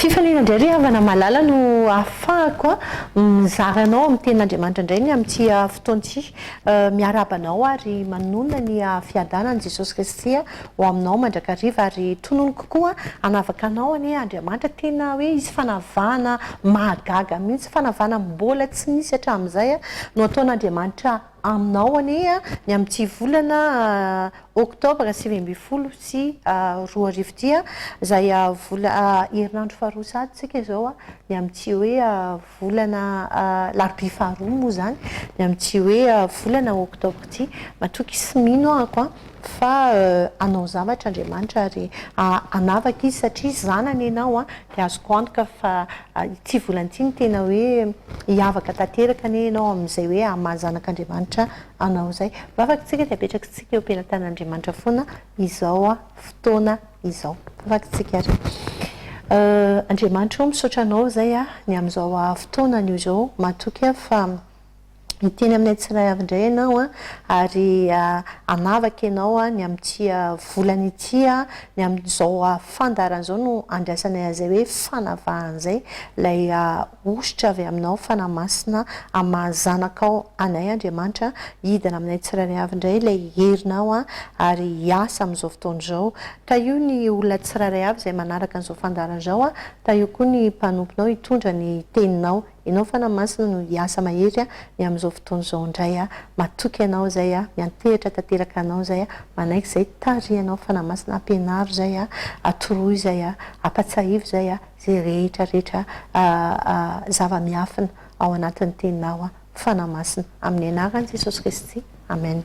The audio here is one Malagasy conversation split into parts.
Fifaliana indray ry havana malala no ahafahako mizara anao amin'ny tenin'Andriamanitra indray ny amin'ity fotoana ity. Miarahaba anao ary manonona ny fiadanan'i Jesosy Kristy ho aminao mandrakariva ary tononiko koa hanavaka anao anie Andriamanitra. Tena hoe hisy fanavahana mahagaga mihitsy, fanavahana mbola tsy nisy hatramin'izay no ataon'Andriamanitra aminao anie ny amin'ity volana Oktobra 2019 ity, izay vola herinandro faharoa sahady isika izao ny amin'ity hoe volana alarobia faharoa moa izany ny amin'ity hoe volana oktobra ity. Matoky sy mino ahako fa hanao zavatra Andriamanitra ary hanavaka Izy satria zanany ianao dia azoko antoka fa ity volana ity no tena hoe hiavaka tanteraka anie ianao amin'izay hoe maha zanak'Andriamanitra anao izay. Vavaka isika dia apetrakitsika eo am-pelatanan'Andriamanitra foana izao fotoana izao. Vavaka isika ary. Andriamanitra ô, misaotra Anao izay aho ny amin'izao fotoana anio izao. Matoky aho fa hiteny aminay tsirairay avy indray Ianao ary hanavaka Ianao ny amin'ity volana ity, ny amin'izao fandaharana izao no andraisanay an'izay hoe fanavahana izay, ilay Hosotra avy aminao Fanahy Masina amin'ny maha zanakao anay Andriamanitra hidina aminay tsirairay avy indray ilay herinao ary hiasa amin'izao fotoana izao. Tahio ny olona tsirairay avy izay manaraka an'izao fandaharana izao, tahio koa ny mpanomponao hitondra ny teninao. Ianao Fanahy Masina no hiasa mahery ny amin'izao fotoana izao indray. Matoky anao izay, miantehitra tanteraka anao izay, manaiky izay tarihanao Fanahy Masina, ampianaro izay, atoroy izay, ampatsiahivo izay. Izay rehetra rehetra zava-miafina ao anatin'ny teninao Fanahy Masina. Amin'ny anaran'i Jesosy Kristy. Amen.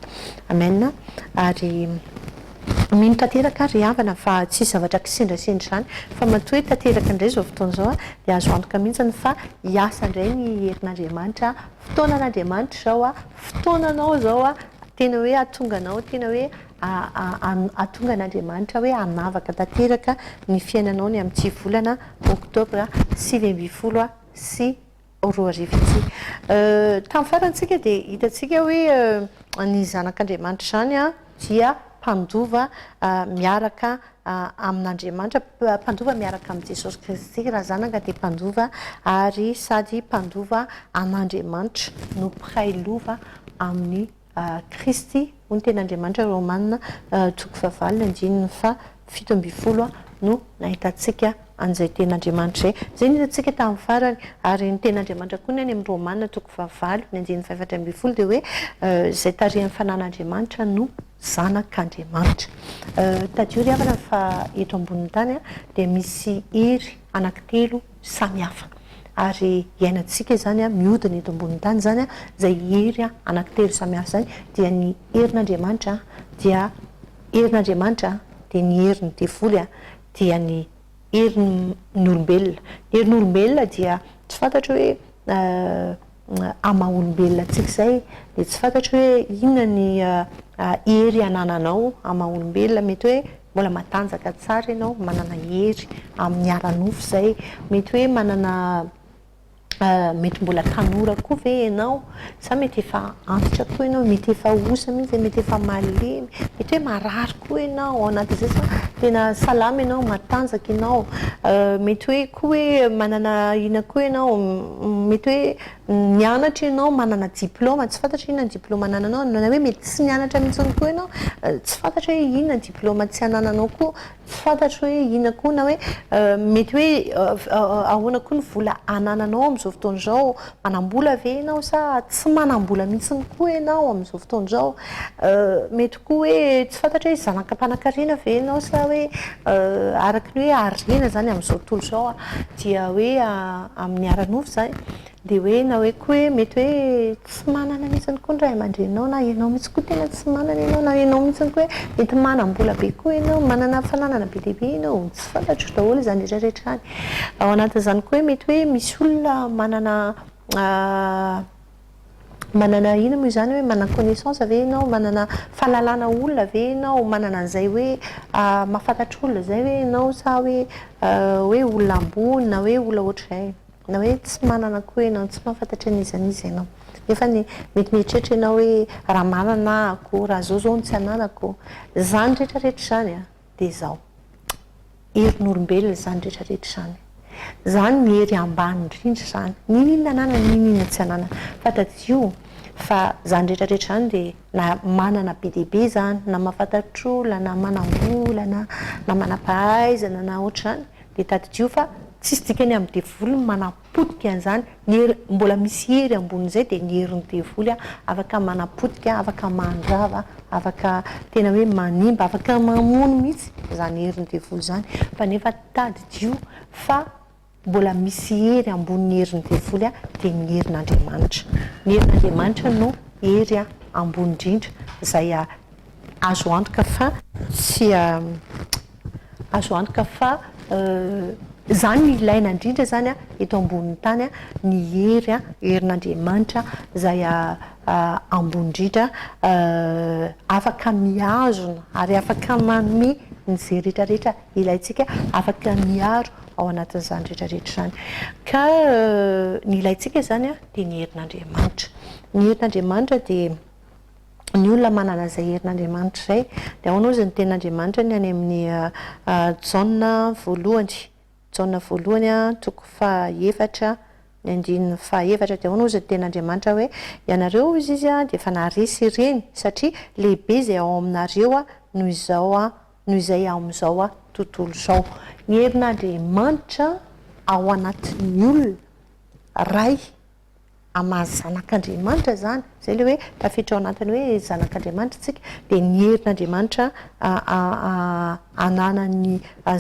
Amen. Ary mino tanteraka aho ry havana fa tsisy zavatra kisendrasendra izany fa matoa hoe tanteraka indray izao fotoana izao dia azo antoka mihitsy fa hiasa indray ny herin'Andriamanitra, fotoanan'Andriamanitra izao, fotoananao izao, tena hoe hahatonga anao tena hoe hahatonga an'Andriamanitra hoe hanavaka tanteraka ny fiainanao ny amin'ity volana oktobra 2019 ity. Tamin'ny farany tsika dia hitantsika hoe ny zanak'Andriamanitra izany dia mpandova miaraka amin'Andriamanitra, mpandova miaraka amin'i Jesosy Kristy. Raha zanaka dia mpandova ary sady mpandova an'Andriamanitra no mpiray lova amin'ny Kristy, hoy ny tenin'Andriamanitra, Romana toko fahavalo ny andininy faha 17 no nahitantsika an'izay tenin'Andriamanitra izay. Izay no hitantsika tamin'ny farany, ary ny tenin'Andriamanitra koa ny any amin'ny Romana toko fahavalo ny andininy faha 14 dia hoe izay tarihan'ny fanan'Andriamanitra no zanak'Andriamanitra. Tadidio ry havana fa eto ambonin'ny tany dia misy hery anankitelo samy hafa ary iainantsika izany mihodina eto ambonin'ny tany izany izay hery anankitelo samy hafa izany dia ny herin'Andriamanitra dia herin'Andriamanitra dia ny herin'ny devoly dia ny herin'ny olombelona. Ny herin'ny olombelona dia tsy fantatro hoe amin'ny maha olombelona antsika izay dia tsy fantatro hoe inona ny hery anananao amin'ny maha olombelona, mety hoe mbola matanjaka tsara ianao, manana hery amin'ny ara-nofo izay, mety hoe manana mety mbola tanora koa ve ianao sa mety efa antitra koa ianao, mety efa osa mihitsy, mety efa malemy, mety hoe marary koa ianao ao anatin'izay sa tena salama ianao, matanjaka ianao, mety hoe koa hoe manana inona koa ianao, mety hoe nianatra ianao, manana diplaoma, tsy fantatro inona ny diplaoma anananao, na hoe mety tsy nianatra mihitsy koa ianao, tsy fantatro hoe inona ny diplaoma tsy anananao koa, tsy fantatro hoe inona koa na hoe mety hoe ahoana koa ny vola anananao amin'izao fotoana izao, manam-bola ve ianao sa tsy manam-bola mihitsy koa ianao amin'izao fotoana izao, mety koa hoe tsy fantatro hoe zanaka mpanankarena ve ianao sa hoe araka ny hoe harena izany amin'izao tontolo izao dia hoe amin'ny ara-nofo izany. Dia hoe na hoe koa hoe mety hoe tsy manana mihitsy koa ny ray aman-dreninao na ianao mihitsy koa tena tsy manana ianao na ianao mihitsy koa hoe mety manam-bola be koa ianao, manana fananana be dia be ianao, tsy fantatro daholo izany rehetra rehetra izany. Ao anatin'izany koa hoe mety hoe misy olona manana manana inona moa izany hoe manana connaissance ve ianao, manana fahalalana olona ve ianao, manana an'izay hoe mahafantatra olona izay ve ianao sa hoe hoe olona ambony na hoe olona ohatr'izay. Na hoe tsy manana koa ianao, tsy mahafantatra an'iza n'iza ianao. Nefa ny mety mieritreritra ianao hoe raha manana ahako, raha zao zao no tsy ananako. Izany rehetra rehetra izany dia izao. Herin'olombelona izany rehetra rehetra izany. Izany ny hery ambany indrindra izany. N'inon'inona ananana n'inon'inona tsy ananana. Fa tadidio fa izany rehetra rehetra izany dia na manana be dia be izany, na mahafantatr'olona, na manam-bola, na na manam-pahaizana na ohatr'izany dia tadidio fa tsisy dikany amin'ny devoly ny manapotika an'izany. Ny hery, mbola misy hery ambonin'izay dia ny herin'ny devoly afaka manapotika, afaka mandrava, afaka tena hoe manimba, afaka mamono mihitsy izany herin'ny devoly izany. Fa nefa tadidio fa mbola misy hery ambonin'ny herin'ny devoly dia ny herin'Andriamanitra. Ny herin'Andriamanitra no hery ambony indrindra izay azo antoka fa tsy Azo antoka fa izany no ilaina indrindra izany eto ambonin'ny tany, ny hery, herin'Andriamanitra izay ambony indrindra, afaka mihazona ary afaka manome ny izay rehetra rehetra ilaintsika, afaka miaro ao anatin'izany rehetra rehetra izany. Ka ny ilaintsika izany dia ny herin'Andriamanitra. Ny herin'Andriamanitra dia. ny olona manana izay herin'Andriamanitra izay. Dia ahoana hozy ny tenin'Andriamanitra ny any amin'ny Jaona voalohany, Jaona voalohany toko fahaefatra, ny andininy fahaefatra, dia ahoana hozy ny tenin'Andriamanitra hoe, ianareo hozy izy dia efa naharesy ireny satria lehibe izay ao aminareo noho izao noho izay amin'izao tontolo izao. Ny herin'Andriamanitra ao anatin'ny olona ray Amin'ny maha zanak'Andriamanitra izany, izay ilay hoe tafiditra ao anatin'ny hoe zanak'Andriamanitra isika, dia ny herin'Andriamanitra ananan'ny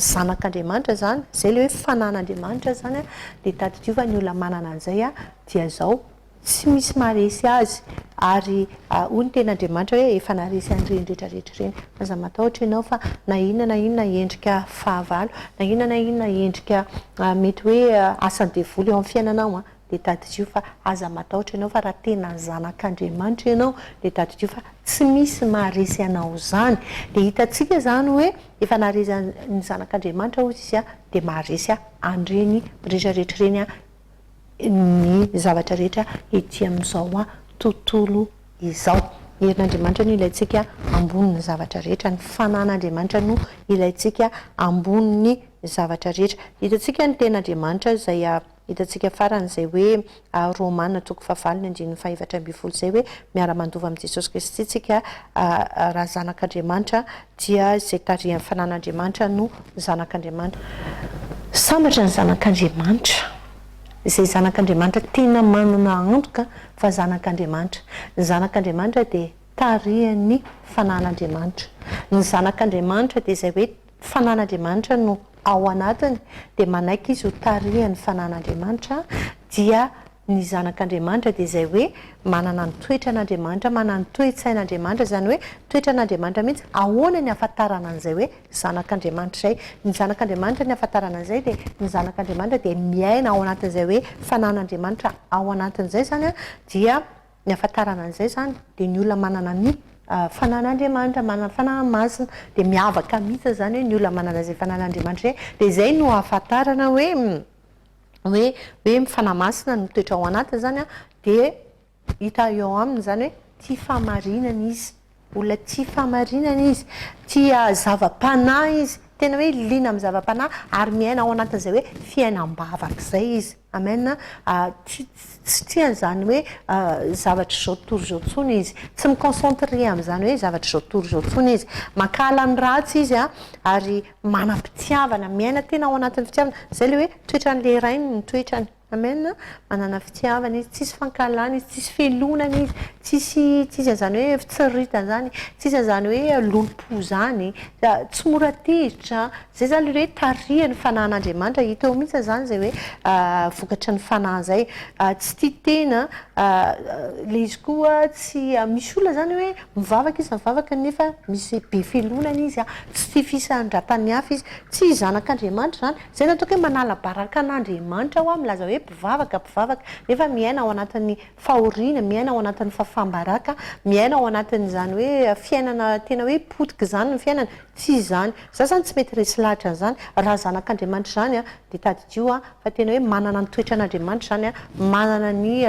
zanak'Andriamanitra izany, izay ilay hoe fanan'Andriamanitra izany, dia tadidio fa ny olona manana an'izay dia izao, tsy misy maharesy azy, ary hoy ny tenin'Andriamanitra hoe efa naharesy an'ireny rehetra rehetra ireny. Aza matahotra ianao fa na inona na inona endrika fahavalo, na inona na inona endrika mety hoe asan'ny devoly eo amin'ny fiainanao, dia tadidio fa aza matahotra ianao fa raha tena zanak'Andriamanitra ianao dia tadidio fa tsy misy maharesy anao izany. Dia hitantsika izany hoe efa naharesy ny zanak'Andriamanitra hozy izy dia maharesy an'ireny rehetra rehetra ireny ny zavatra rehetra ety amin'izao tontolo izao. Ny herin'Andriamanitra no ilaintsika ambonin'ny zavatra rehetra, ny fanan'Andriamanitra no ilaintsika ambonin'ny zavatra rehetra. Hitantsika ny tenin'Andriamanitra izay Hitantsika farany izay hoe Romana toko fahavalo ny andininy faha-14 izay hoe miara-mandova amin'i Jesosy Kristy isika raha zanak'Andriamanitra dia izay tarihan'ny fanan'Andriamanitra no zanak'Andriamanitra. Sambatra ny zanak'Andriamanitra, izay zanak'Andriamanitra tena manana antoka fa zanak'Andriamanitra. Ny zanak'Andriamanitra dia tarihan'ny fanan'Andriamanitra. Ny zanak'Andriamanitra dia izay hoe fanan'Andriamanitra no ao anatiny dia manaiky izy ho tarihan'ny fanan'Andriamanitra dia ny zanak'Andriamanitra dia izay hoe manana ny toetran'Andriamanitra, manana ny toe-tsain'Andriamanitra, izany hoe toetran'Andriamanitra mihitsy, ahoana ny ahafantarana an'izay hoe zanak'Andriamanitra izay? Ny zanak'Andriamanitra ny ahafantarana an'izay dia ny zanak'Andriamanitra dia miaina ao anatin'izay hoe fanan'Andriamanitra ao anatin'izay izany dia Ny ahafantarana an'izay izany dia ny olona manana ny fanan'Andriamanitra, manana ny Fanahy Masina, dia miavaka mihitsy izany hoe ny olona manana izay fanan'Andriamanitra izay, dia izay no ahafantarana hoe hoe hoe ny Fanahy Masina no mitoetra ao anatiny izany an, dia hita eo aminy izany hoe tia fahamarinana izy. Olona tia fahamarinana izy, tia zava-panahy izy, tena hoe liana amin'ny zava-panahy ary miaina ao anatin'izay hoe fiainam-bavaka izay izy. Amen. Tsy tsy tia an'izany hoe zavatr'izao tontolo izao intsony izy. Tsy mi-concentrer amin'izany hoe zavatr'izao tontolo izao intsony izy. Mankahala ny ratsy izy ary manam-pitiavana, miaina tena ao anatin'ny fitiavana. Izay ilay hoe toetran'ilay rainy ny toetrany. Amen manana fitiavana izy, tsisy fankahalana izy, tsisy felonana izy, tsisy tsisy an'izany hoe fitsiriritana izany, tsisy an'izany hoe lolompo izany, tsy mora tezitra, izay izany ilay hoe tarihan'ny fanahin'Andriamanitra, hita eo mihitsy izany izay hoe vokatry ny fanahy izay, tsy tia tena, ilay izy koa tsy, misy olona izany hoe mivavaka izy mivavaka nefa misy be felonana izy, tsy tia fisandratan'ny hafa izy, tsy zanak'Andriamanitra izany. Izay no ataoko hoe manala baraka an'Andriamanitra hoa milaza hoe mpivavaka mpivavaka nefa miaina ao anatin'ny fahoriana, miaina ao anatin'ny fahafaham-baraka, miaina ao anatin'izany hoe fiainana tena hoe potika izany ny fiainana, tsy izany. Za zany tsy mety resy lahatra an'izany, raha zanak'Andriamanitra izany an, dia tadidio an, fa tena hoe manana ny toetran'Andriamanitra izany an, manana ny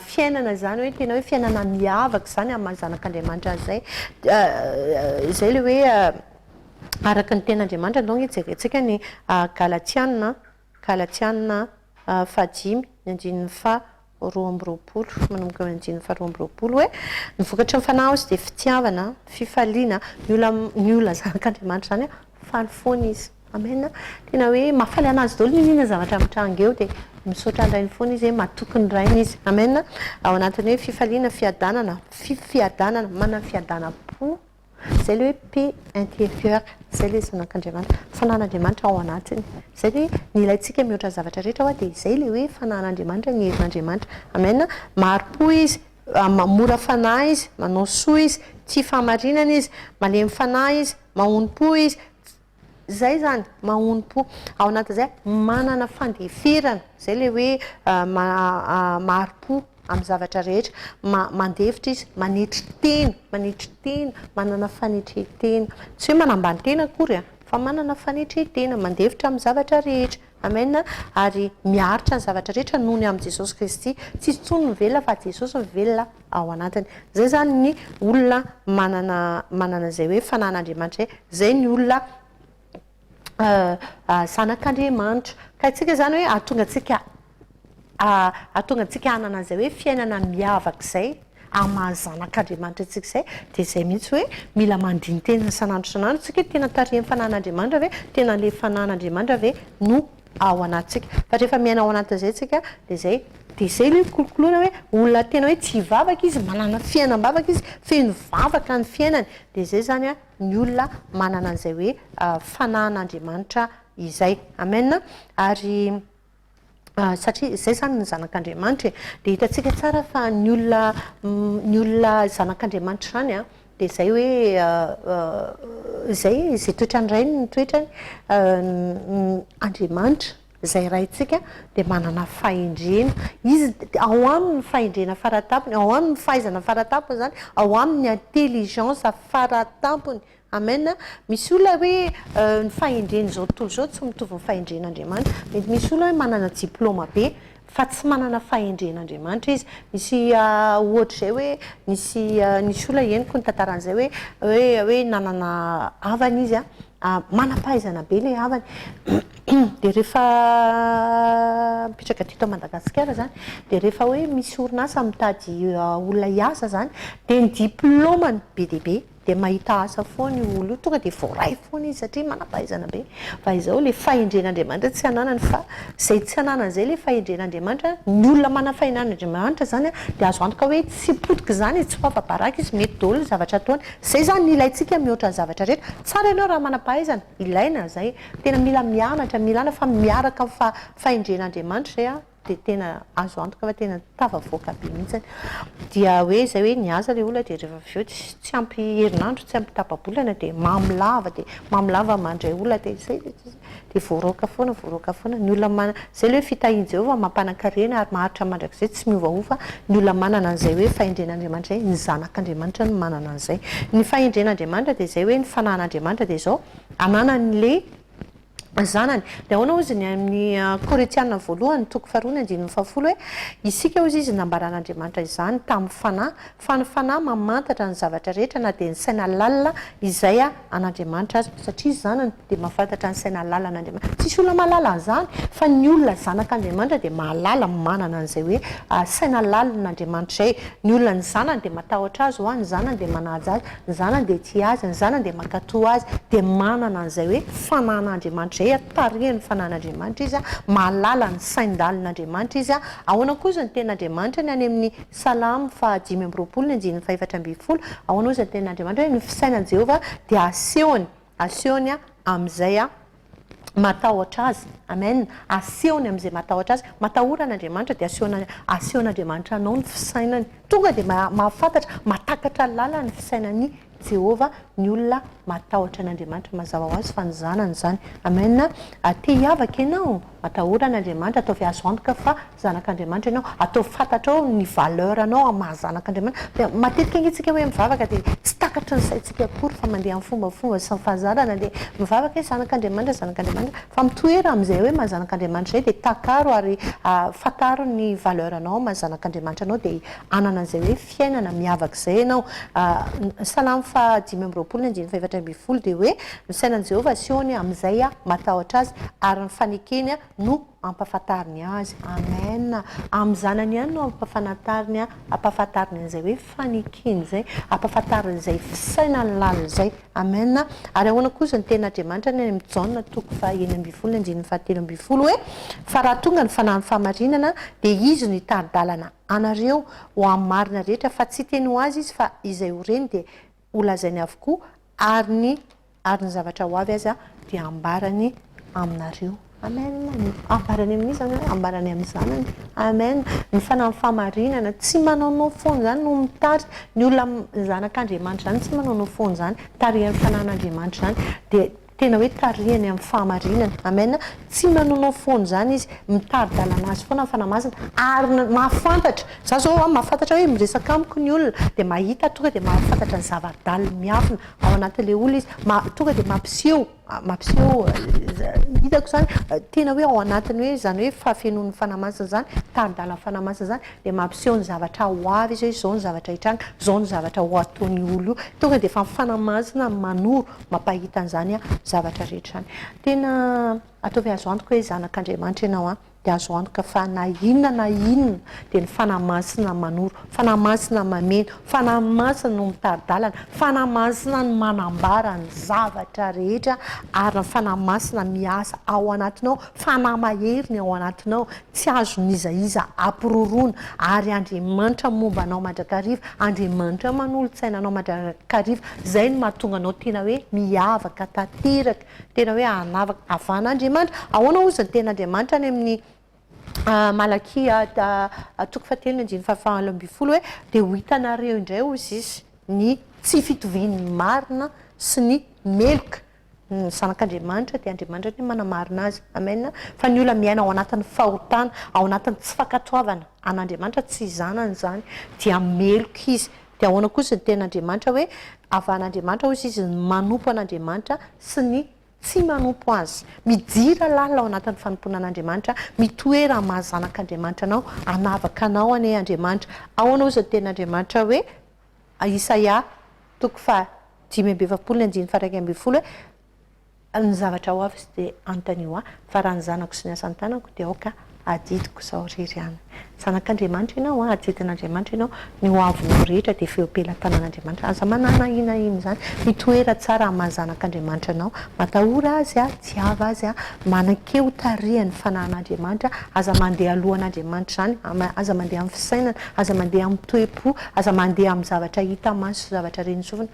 fiainana izany hoe tena hoe fiainana miavaka izany amin'ny maha zanak'Andriamanitra an'izay, izay ilay hoe. Araka ny tenin'Andriamanitra, andao ange jerentsika ny Galatiana, Galatiana fahadimy, ny andininy faha 22, manomboka eo andininy faha 22 hoe, ny vokatry ny Fanahy hozy dia fitiavana, fifaliana, ny olona, ny olona zanak'Andriamanitra izany faly foana izy. Amen. Tena hoe mahafaly anazy daholo n'inon'inona zavatra mitranga eo dia misaotra ny Rainy foana izy hoe matoky ny Rainy izy. Amen. Ao anatin'ny hoe fifaliana, fiadanana, fiadanana, manana fiadanam-po. Izay ilay hoe paix intérieure, izay ilay zanak'Andriamanitra, fanan'Andriamanitra ao anatiny. Izay ilay hoe ny ilaintsika mihoatra ny zavatra rehetra hoa dia izay ilay hoe fanan'Andriamanitra, ny herin'Andriamanitra. Amen. Mahari-po izy, mora fanahy izy, manao soa izy, tia fahamarinana izy, malemy fanahy izy, mahonom-po izy, Izay izany, mahonom-po. Ao anatin'izay, manana fandeferana. Izay ilay hoe mahari-po amin'ny zavatra rehetra. Mandefitra izy, manetry tena, manetry tena, manana fanetren-tena. Tsy hoe manambany tena akory an, fa manana fanetren-tena, mandefitra amin'ny zavatra rehetra. Amen. Ary miaritra ny zavatra rehetra noho ny amin'i Jesosy Kristy. Tsy izy intsony no velona fa Jesosy no velona ao anatiny. Izay izany ny olona manana manana izay hoe fanan'Andriamanitra izay. Izay ny olona zanak'Andriamanitra. Ka isika izany hoe hahatonga antsika hahatonga antsika hanana an'izay hoe fiainana miavaka izay amin'ny maha zanak'Andriamanitra antsika izay dia izay mihitsy hoe mila mandini-tena isan'andro isan'andro isika hoe tena tarihin'ny fanan'Andriamanitra ve, tena ilay fanan'Andriamanitra ve no ao anatintsika. Fa rehefa miaina ao anatin'izay isika dia izay, dia izay ilay kolokoloina hoe olona tena hoe tsy hivavaka izy, manana fiainam-bavaka izy, feno vavaka ny fiainany, dia izay izany ny olona manana an'izay hoe fanahin'Andriamanitra izay. Amen. Ary satria izay izany ny zanak'Andriamanitra e. Dia hitantsika tsara fa ny olona, ny olona zanak'Andriamanitra izany an, Dia izay hoe izay izay toetran'ny Rainy ny toetrany, Andriamanitra izay Raintsika dia manana fahendrena, Izy ao aminy ny fahendrena faratampony, ao aminy ny fahaizana faratampony izany, ao aminy ny intelligence faratampony, Amen. Misy olona hoe ny fahendren'izao tontolo izao tsy mitovy ny fahendren'Andriamanitra, mety misy olona hoe manana diploma be fa tsy manana fahendren'Andriamanitra izy. Misy ohatra izay hoe nisy nisy olona henoko nitantara an'izay hoe hoe hoe nanana havana izy an, manam-pahaizana be ilay havany, dia rehefa mipetraka teto Madagasikara izany, dia rehefa hoe misy orinasa mitady olona hiasa izany, dia ny diplaomany be dia be. Dia mahita asa foana io olona io, tonga dia voaray foana izy satria manam-pahaizana be. Fa izao ilay fahendren'Andriamanitra tsy ananany fa izay tsy ananany izay ilay fahendren'Andriamanitra, ny olona manana fahendren'Andriamanitra izany dia azo antoka hoe tsy potika izany izy, tsy ho afa-baraka izy, mety daholo ny zavatra ataony. Izay izany no ilaintsika mihoatra ny zavatra rehetra. Tsara ianao raha manam-pahaizana, ilaina izay, tena mila mianatra, mila anona fa miaraka amin'ny fahendren'Andriamanitra izay an. dia tena azo antoka fa tena tafavoaka be mihitsy. Dia hoe izay hoe niasa ilay olona dia rehefa avy eo tsy ampy herinandro, tsy ampy tapa-bolana dia mamo lava dia mamo lava mandray olona dia izay dia voaroaka foana, voaroaka foana. Ny olona manana, izay ilay hoe fitahian'i Jehovah mampanan-karena ary maharitra mandrakizay tsy miovaova, ny olona manana an'izay hoe fahendren'Andriamanitra izay, ny zanak'Andriamanitra no manana an'izay. Ny fahendren'Andriamanitra dia izay hoe ny fanahin'Andriamanitra dia izao, ananan'ilay zanany. Dia ahoana hozy ny amin'ny Korintiana voalohany toko faharoa ny andininy fahafolo hoe, Isika hozy izy nambaran'Andriamanitra izany tamin'ny fanahy, fa ny fanahy mamantatra ny zavatra rehetra na dia ny saina lalina izay an'Andriamanitra aza, satria izy zanany dia mahafantatra ny saina lalina an'Andriamanitra. Tsisy olona mahalala an'izany fa ny olona zanak'Andriamanitra dia mahalala, manana an'izay hoe saina lalin'Andriamanitra izay. Ny olona ny zanany dia matahotra azy hoa, ny zanany dia manaja azy, ny zanany dia tia azy, ny zanany dia mankatò azy, dia manana an'izay hoe fanan'Andriamanitra izay, tarihan'ny fanan'Andriamanitra izy, mahalala ny sain-dalin'Andriamanitra izy. Ahoana koa izy ny tenin'Andriamanitra ny any amin'ny Salamo faha 25 ny andininy faha 14, ahoana hozy ny tenin'Andriamanitra hoe ny fisainan'i Jehovah dia asehony, asehony amin'izay matahotra azy, amen, asehony amin'izay matahotra azy, matahora an'Andriamanitra dia asehona, asehon'Andriamanitra anao ny fisainany, tonga dia mahafantatra, mahatakatra lalana ny fisainan'i Jehovah ny olona matahotra an'Andriamanitra, mazava ho azy fa ny zanany izany, amen, te hiavaka ianao, matahora an'Andriamanitra, ataovy azo antoka fa zanak'Andriamanitra ianao, ataovy fantatrao ny valeur anao amin'ny maha zanak'Andriamanitra, dia matetika ange tsika hoe mivavaka dia tsy takatry ny saintsika akory fa mandeha amin'ny fombafomba sy ny fahazarana dia mivavaka hoe zanak'Andriamanitra, zanak'Andriamanitra, fa mitoera amin'izay hoe maha zanak'Andriamanitra izay dia takaro ary fantaro ny valeur anao amin'ny maha zanak'Andriamanitra anao dia hanana an'izay hoe fiainana miavaka izay ianao. Salamo faha. faha 25 ny andininy faha 14 dia hoe, Ny sainan'i Jehovah asehony amin'izay matahotra azy, ary ny fanekeny no ampahafantariny azy. Amen. Amin'ny zanany ihany no ampahafantariny, ampahafantariny an'izay hoe fanekeny izay, ampahafantariny izay fisainany lalina izay. Amen. Ary ahoana kosa ny tenin'Andriamanitra any amin'ny Jaona toko faha 16 ny andininy faha 13 hoe, Fa raha tonga ny Fanahin'ny fahamarinana, dia Izy no hitari-dalana anareo ho amin'ny marina rehetra, fa tsy hiteny ho azy Izy, fa izay ho reny dia holazainy avokoa, ary ny ary ny zavatra ho avy aza dia ambarany aminareo. Amen. Ambarany amin'iza izany hoe ambarany amin'ny zanany. Amen. Ny fanahin'ny fahamarinana tsy manaonao foana izany no mitarika ny olona zanak'Andriamanitra izany tsy manaonao foana izany tarihan'ny fanahin'Andriamanitra izany dia Tena hoe tarihany amin'ny fahamarinana. Amen. Tsy manoanao foana izany izy, mitari-dalana azy foana ny Fanahy Masina ary mahafantatra. Za zao an, mahafantatra hoe miresaka amiko ny olona dia mahita tonga dia mahafantatra ny zava-dalina miafina ao anatin'ilay olona izy, tonga dia mampiseho, mampiseho, hitako izany tena hoe ao anatin'ny hoe izany hoe fahafenoan'ny Fanahy Masina izany, tari-dalan'ny Fanahy Masina izany dia mampiseho ny zavatra ho avy izy hoe izao ny zavatra hitranga, izao ny zavatra ho ataon'io olona io, tonga dia efa ny Fanahy Masina manoro. mampahita an'izany zavatra rehetra izany. Tena ataovy azo antoka hoe zanak'Andriamanitra ianao an, dia azo antoka fa na inona na inona dia ny Fanahy Masina manoro, Fanahy Masina mameno, Fanahy Masina no mitari-dalana, Fanahy Masina no manambara ny zavatra rehetra ary ny Fanahy Masina miasa ao anatinao, Fanahy mahery ny ao anatinao, tsy azon'iza iza ampiroroana ary Andriamanitra momba anao mandrakariva, Andriamanitra manolo-tsaina anao mandrakariva, izay no mahatonga anao tena hoe miavaka tanteraka, tena hoe hanavaka, havan'Andriamanitra. Ahoana hozy ny tenin'Andriamanitra any amin'ny Malakia toko fahatelo ny andininy fahafaha 18 hoe dia ho hitanareo indray hozy izy ny tsy fitovian'ny marina sy ny meloka. Ny zanak'Andriamanitra dia Andriamanitra anie manamarina azy. Amen. Fa ny olona miaina ao anatin'ny fahotana, ao anatin'ny tsy fankatoavana an'Andriamanitra, tsy zanany izany, dia meloka izy. Dia ahoana kosa ny tenin'Andriamanitra hoe avahan'Andriamanitra hozy izy ny manompo an'Andriamanitra sy ny tsy manompo azy. Midira lalina ao anatin'ny fanompoana an'Andriamanitra, mitoera amin'ny maha zanak'Andriamanitra anao, hanavaka anao anie Andriamanitra. Ahoana hozy ny tenin'Andriamanitra hoe Isaia toko faha 45 ny andininy faha 11 hoe, Ny zavatra ho avy dia anontanio ahy, fa raha ny zanako sy ny asan'ny tanako dia aoka adidiko izaho irery ihany. Zanak'Andriamanitra ianao, adidin'Andriamanitra ianao, ny ho avinao rehetra dia efa eo am-pelatanan'Andriamanitra. Aza manana ahiana izany, mitoera tsara amin'ny maha zanak'Andriamanitra anao, matahora Azy, tiava Azy, manakeo ho tarihan'ny fanahin'Andriamanitra, aza mandeha alohan'Andriamanitra izany, aza mandeha amin'ny fisainana, Aza mandeha amin'ny toe-po, aza mandeha amin'ny zavatra hita maso sy zavatra ren'ny sofina.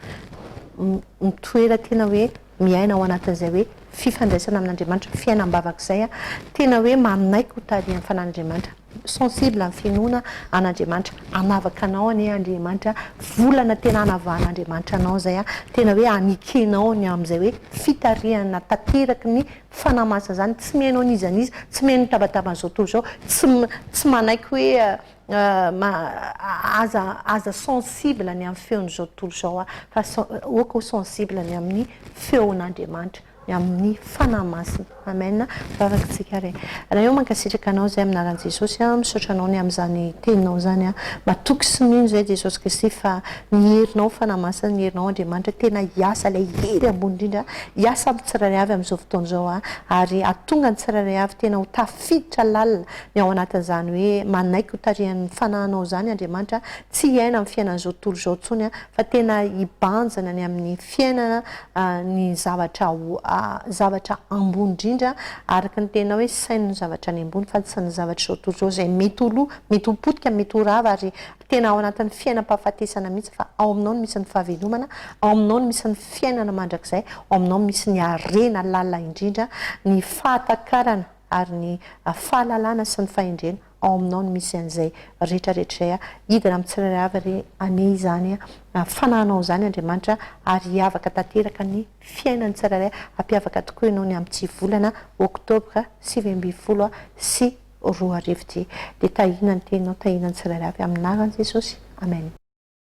Mitoera tena hoe miaina ao anatin'izay hoe fifandraisana amin'Andriamanitra, fiainam-bavaka izay, tena hoe manaiky ho tarihan'ny fanan'Andriamanitra, sensible amin'ny finoana an'Andriamanitra, hanavaka anao anie Andriamanitra, volana tena hanavahan'Andriamanitra anao izay, tena hoe hanekenao ny amin'izay hoe fitarihana tanteraky ny Fanahy Masina izany, tsy mihaino an'iza n'iza, tsy mihaino ny tabataban'izao tontolo izao, tsy tsy manaiky hoe aza aza sensible ny amin'ny feon'izao tontolo izao aho, fa aoka ho sensible ny amin'ny feon'Andriamanitra, ny amin'ny Fanahy Masina. Amen. Vavaka isika Ray. Ray ô, mankasitraka Anao izay amin'ny anaran'i Jesosy aho, misaotra Anao ny amin'izany teninao izany aho. Matoky sy mino izay Jesosy Kristy fa ny herinao Fanahy Masina, ny herinao Andriamanitra tena hiasa ilay hery ambony indrindra Hiasa amin'ny tsirairay avy amin'izao fotoana izao ary hahatonga ny tsirairay avy tena ho tafiditra lalina ny ao anatin'izany hoe manaiky ho tarihan'ny fanahinao izany Andriamanitra, tsy hiaina amin'ny fiainan'izao tontolo izao intsony fa tena hibanjina ny amin'ny fiainana ny zavatra zavatra ambony indrindra araka ny teninao hoe saino ny zavatra any ambony fa tsy ny zavatr'izao tontolo izao izay mety ho lo, mety ho potika, mety ho rava ary Tena ao anatin'ny fiainam-pahafatesana mihitsy fa ao aminao no misy ny fahavelomana, ao aminao no misy ny fiainana mandrakizay, ao aminao no misy ny harena lalina indrindra, ny fahatakarana ary ny fahalalana sy ny fahendrena, ao aminao no misy an'izay rehetra rehetra izay. Hidina amin'ny tsirairay avy re anie izany fanahinao izany Andriamanitra ary hiavaka tanteraka ny fiainan'ny tsirairay, hampiavaka tokoa ianao ny amin'ity volana oktobra 2019 ity. Dia tahina ny teninao, tahina ny tsirairay avy amin'ny anaran'i Jesosy. Amen.